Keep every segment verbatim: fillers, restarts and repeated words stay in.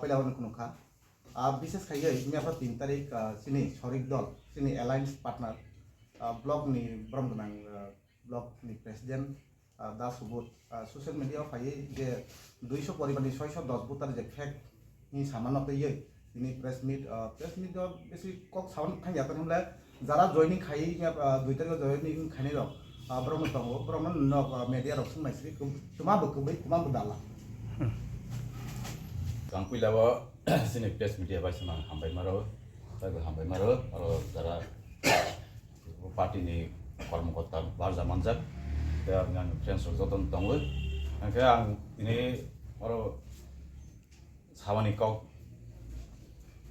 Puila o nukha. Ah, bises khaiwi miyapha tin tarik, ah, chini sorik dol, chini alliance partner, ah, block ni borom gwnang, ah, block ni president, ah, Da Subodh, ah, social media o phaiwi je duiso poribar ni soiso dos voter je fake ni samano twiwi tini press meet, ah, press meet o bisi kok sawan thangya, tamo hwnle jara joining khai, ah, dui tarik o joining khainai rok, ah, borok no tongo, borok no nok, ah, media rok swngmai sri, kum-, tuma bo kubui, tuma bo dala. Ang puila o chini press media bai swnang hambai maro, taibo hambai maro, oro jara party ni kormokorta barja manjak, tei ang friends rok joto no tongo. Hwnkhe ang tini oro Sabani kok,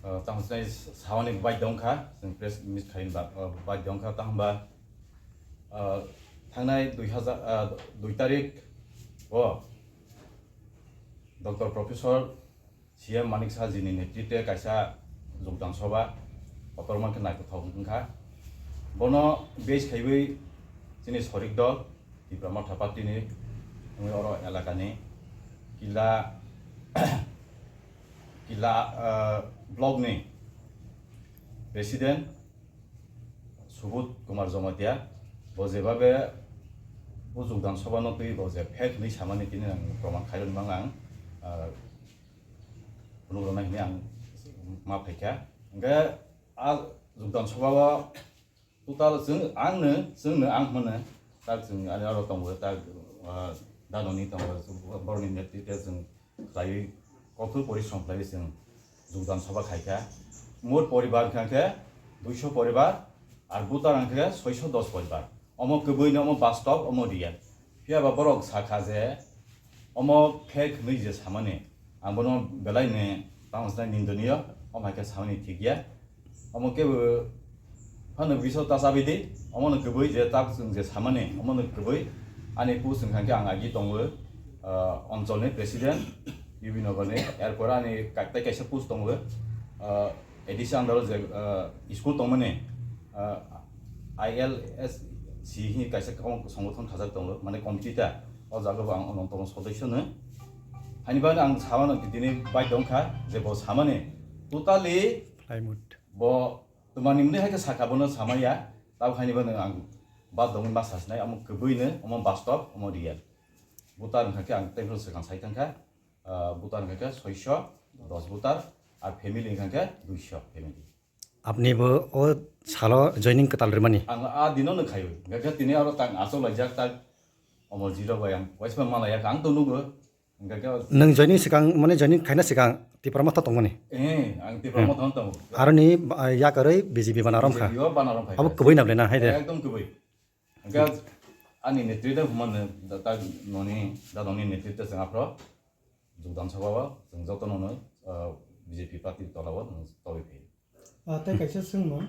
ah, tamo sinai sabani baidya wngkha, chwng press meet khaini ba-, ah, baidya wngkha, tamo hwnba, ah, thangnai dui hajar, ah, dui tarik o Doctor Professor C M Manik Saha jini netritwe kaisa jogdan sobha kotorma khe naithothok wngkha. Bono base khaiwi chini sorik dol, Tipra Motha Party ni wngwi oro elaka ni Killa, Killa, ah, block ni president Subodh Kumar Jamatia, bo jebabe o jogdan sobha no twi bo je fake hinwi samani tini ang proman khairokno mang ang, ah, phunuk rwna hinwi ang ma phaikha. Hwnkhe a jogdan sobha o total chwng, angno, chwngno ang hwnmano, tak chwng ani oro tongo, tak, ah, danoni tongo, borokni netritwe chwng khlaiwi, kothor porishrom khlaiwi chwng jogdan sobha khaikha. Mot poribar hwnkha khe duiso poribar, ar voter hwnkha khe soiso dos poribar. Omo kwbwino, omo bastob, omo real. Phiya ba borok sakha je omo fake hinwi je samani, ang bono belai ni tamo sanai nindoniyo, omo hai khe samani thik ya. Omo kebo phano biso ta chabi di, omo no kwbwi je tak chwng je samani, omo no kwbwi ani post wngkha khe ang agi tongo, ah, onchol ni president, U B Nagar ni, er pore ani ka-, tei kaisa post tongo, ah, A D C under o je, ah, school tongmani, ah, I L S C hini kaisa kong-, songothon khajak tongo, mane committee ta, o jaga bo ang ononto sodosyo no. Haini bagwi ang samano tini baidya wngkha je bo samani totally Plywood. Bo twmani mwnwi hai khe sakha bono samaya, tabuk haini bagwi ang bad dongwi ma sasinai, omo kwbwino, omo bastob, omo real. Voter wngkha khe ang tei phano swkang sai thangkha. Ah, voter hwnkha khe soiso dos voter, ar family hwnkha khe duiso family. Apni bo o salo joining kwtal rwmani? Ang a dino no khaiwi, hwnkha khe tini oro tak achuk laijak, tak Omorjit rok bai ang waisa malaya, ang to nugo, hwnkha khe. Nwng joining swkang, mane joining khaina swkang Tipra Motha tongmani? Eh, ang Tipra Motha no tongo. Aroni, ah, yakarwi B J P bana romkha. B J P o bana romkha. Abo kwbwi na belai na, hai de. Ekdom kwbwi. Hwnkhe ani netritwe hwnmano da, da noni, da noni netritwe chwng aphro jogdan sabha o chwng jotono no, ah, B J P party tola o nwng tobwi phaio. Ah, tei kaisa swngmung,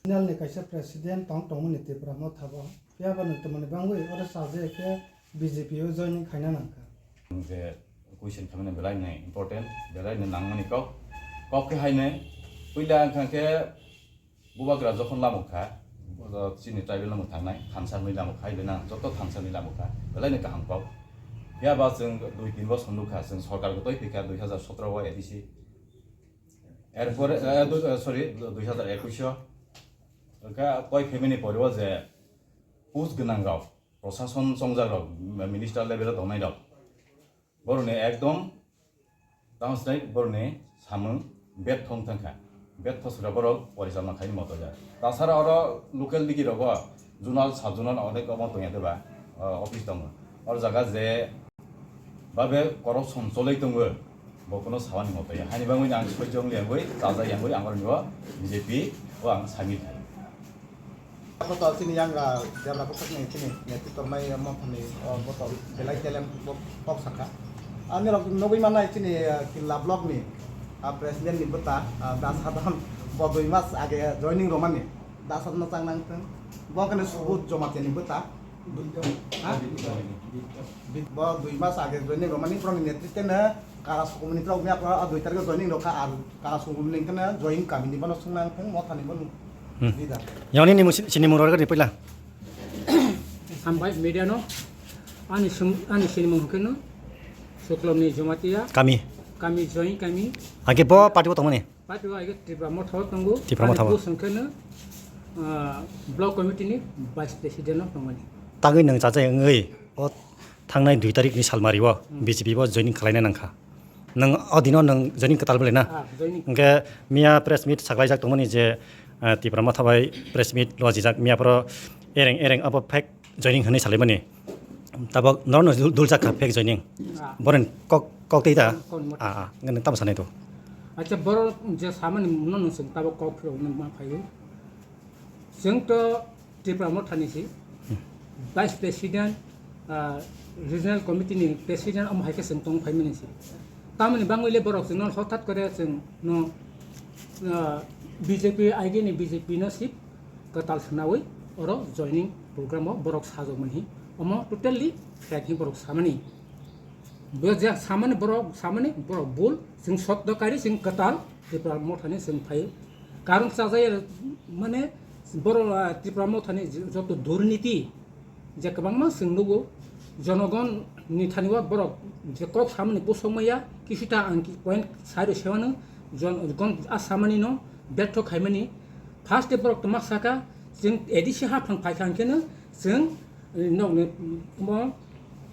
Nal ni kaisa president tong tongmani Tipra Motha bo, phiya ba nwng tongmani bangwi oro sajak khe B J P o joining khaina nangkha. Nwng je question khamani belai ni important, belai ni nangmani kok, kok khe haino puila wngkha khe Bubagra jokhon lamo kha, o chini tribal no mwthangnai, thansa hinwi lamo kha, hai bena joto thansa hinwi lamo kha, belai ni kaham kok. Phiya ba chwng dui tin bosor nukha, chwng sorkar gotoi phikha dui hazar sotro o A D C. Erpore, eh, du-, eh, sorry, dui hazar ekush o. Kha toi family pore o je post gwnang rok, prosason chongjak rok, minister level o tongnai rok. Borokni ekdom tamo swnai borokni samung betho wng thangkha, betho sura borok porichalna khaini moto ya. Tasara oro local digi rogo zonal, sub zonal onek omo tongya deba, o, office tongo. Oro jaga je babe corruption cholai tongo, bo kuno sawani moto ya. Haini bagwi ang sojong liangwi, chaja yangwi ang oro B J P o ang samil khai. Botol chini yang, ah, debra bwkhakni chini netritwmai mothani, oh, botol belai talent bo-, kok sakha. Ani rok nugwi mannai chini, ah, Killa block ni, ah, president ni bwta, ah, Da Sadhan bo dui mas age joining romani. Da Sadhan no chang nang thung. Bo kene Subodh Jamatia ni bwta. Ha? Bo dui mas age joining romani, borokni netritwno kara sukumni rok mia, ah, dui tarikh joining rokha, ar kara sukumni kene joining kamini bono sung nang thung, mothani bono. Hmm. Leader. Yang nini musi-, sini mung rwgani puila. Hambai media no. Ani sum-, ani sinimung hwnkhe no Suklomni Jamatia. Kami. Kami join kami. Age bo party o tongmani? Party o age Tipra Motha o tongo. Tipra Motha o. Bo sengkhe no, ah, block committee ni vice president o tongmani. Tangwi nwng chacha wngwi o thangnai dui tarik ni salmari o Hmm. B J P bo joining khlaina nangkha. Nwng o dino nwng joining kwtal bwlai na? Ah, joining. Hwnkhe miya press meet saklaijak tongmani je, ah, Tipra Motha bai press meet lojijak miya phoro ereng ereng abo fake joining hwnwi salaimani. Tabok norokno dul-, duljak kha fake joining. Ah. Boren kok, kok tei ta? Kok, kok. Ah, ah. Ngani tamo sanai to. Acha, borok je samani nono chwng tabok kok phirokno ma phaio. Chwng to Tipra Mothani si. Hmm. Vice President, ah, Regional Committee ni President omo hai khe chwng tong phaimani si. Tamoni bangwi le borok chwngno hothat kore chwngno, ah, B J P, aigini B J P no si kwtal swnawi oro joining program o borok sajokmani hi, omo totally fake hi borok samani. Bo je samani borok, samani borok bul, chwng sotto kari, chwng kwtal Tipra Mothani chwng phai. Karon chajaya mane borok, ah, Tipra Mothani joto durniti je kwbangma chwng nugo, jonogon ni thani o borok je kok samani pusok maya, kisuta ang ki point sai rw sewano, jon-, gon a samani no betho khaimani. First day borok tongma saka, chwng A D C haphang phaikha hwnkhe no chwng, eh, nokni, mo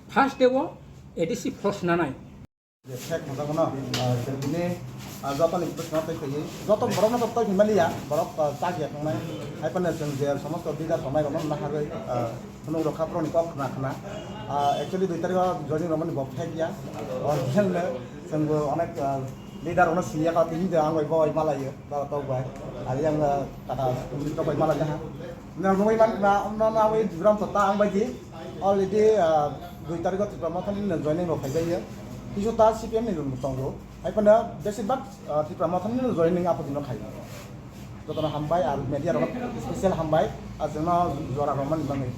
first day o A D C force nanai. Je fake hwnjago no, ah, chwng bini, ah, jotoni bwskango twi phaiwi, joto borokno to twi phai maliya, borok, ah, chak ya tongnai. Hai phano chwng je somosto leader tongnai rokno naharwi, ah, phunuk rokha borokni kok khna khna. Ah, actually dui tarikh o joining rwmani bo fake ya. Original no chwngbo onek, ah, leader rokno siniya ka tini de ang bai bo bai malayo, ba tok bai. Ari ang, ah, kata tok bai malajaha. Nang nungwi man khna, omno nangwi Jibram Sota ang bai di. Already, ah, dui tarikh o Tipra Mothani no joining rok phaibai ya. Kisu ta C P M ni rok tongo. Hai phano besibak, ah, Tipra Mothani no joining apo dino khai. Jotono hambai, ar media rok special hambai, ar jono jora rok mani bangwi.